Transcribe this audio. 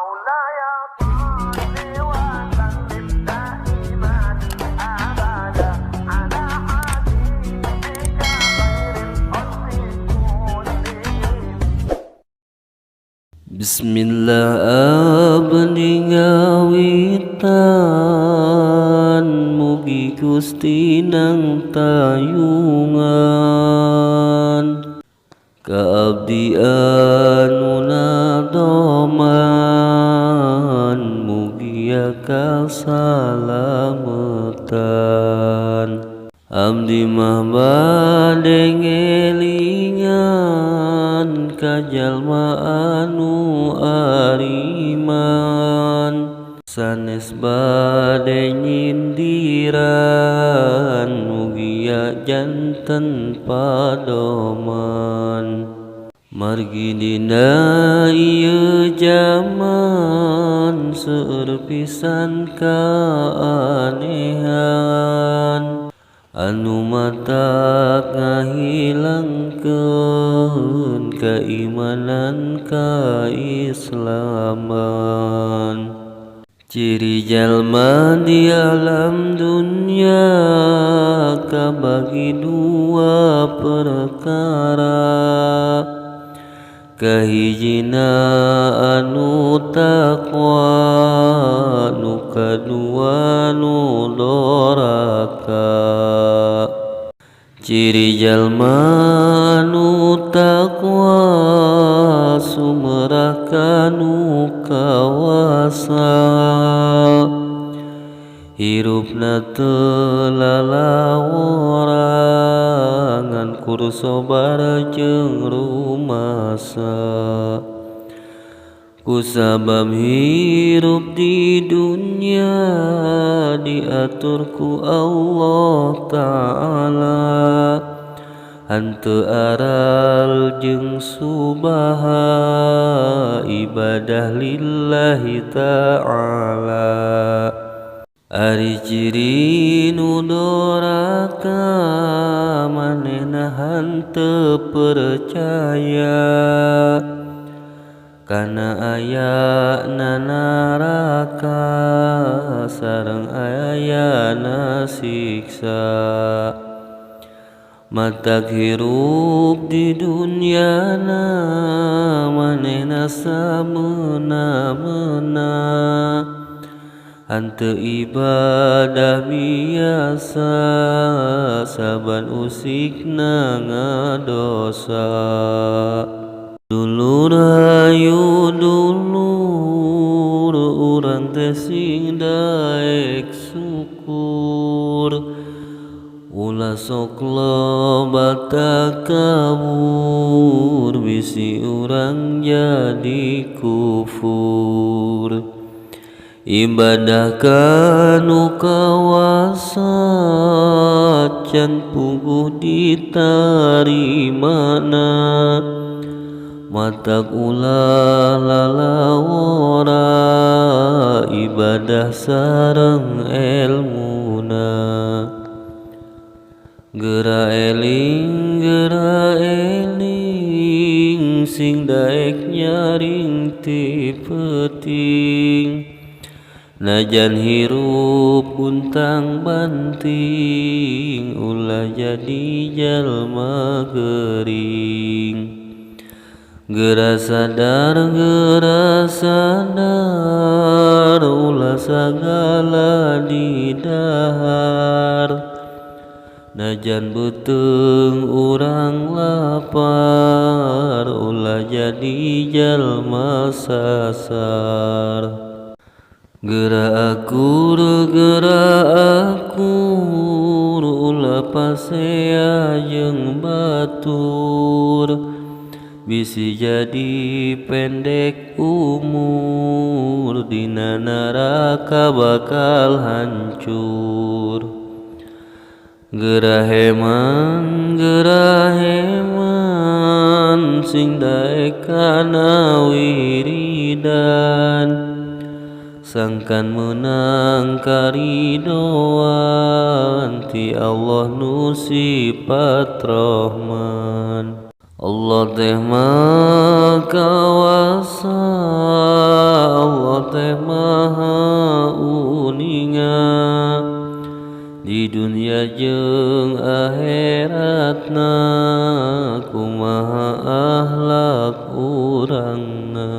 مولاي صل وسلم دائما ابدا على حبيبك خير الخلق كلهم. Bismillah, abdi ngawitan, mugi Gusti nangtayungan ka abdi anu nadoman, mugia kasalamatan. Abdi mah bade ngelingan ka jalma anu ariman, sanes bade nyindiran, mugia janten padoman. Margi dina ieu jaman seueur pisan kaanehan anu matak ngahilangkeun kaimanan kaislaman. Ciri jalma di alam dunya kabagi dua perkara: kahijina anu takwa, nu kadua nu doraka. Ciri jalma anu takwa sumerah kanu kawasa, hirupna teu lalawora ngan kur sobar jeung rumasa. Kusabab hirup di dunya diatur ku Allah Ta'ala, henteu aral jeung subaha ibadah lillahi ta'ala. Ari ciri nu doraka manehna henteu percaya kana ayana neraka sareng ayana siksa. Matak hirup di dunyana manehna sameuna-meuna, henteu ibadah biasa saban usikna ngadosa. Dulur, hayu dulur, urang teh sing daek syukur, ulah sok loba takabur bisi urang jadi kufur. Ibadah kanu kawasa can puguh ditarimana, matak ulah lalawora ibadah sareng elmuna. Geura eling, geura eling, sing daek nyaring ti peuting, najan hirup guntang banting ulah jadi jalma gering. Geura sadar, geura sadar, ulah sagala didahar, najan beuteung urang lapar ulah jadi jalma sasar. Geura akur, geura akur, ulah pasea jeung batur bisi jadi pendek umur, dina neraka bakal hancur. Geura heman, geura heman, sing daek kana wiridan, sangkan meunang karidoan ti Allah nu sifat Rahman. Allah teh maha kawasa, Allah teh maha uninga, di dunia jeung akhiratna kumaha akhlak urangna.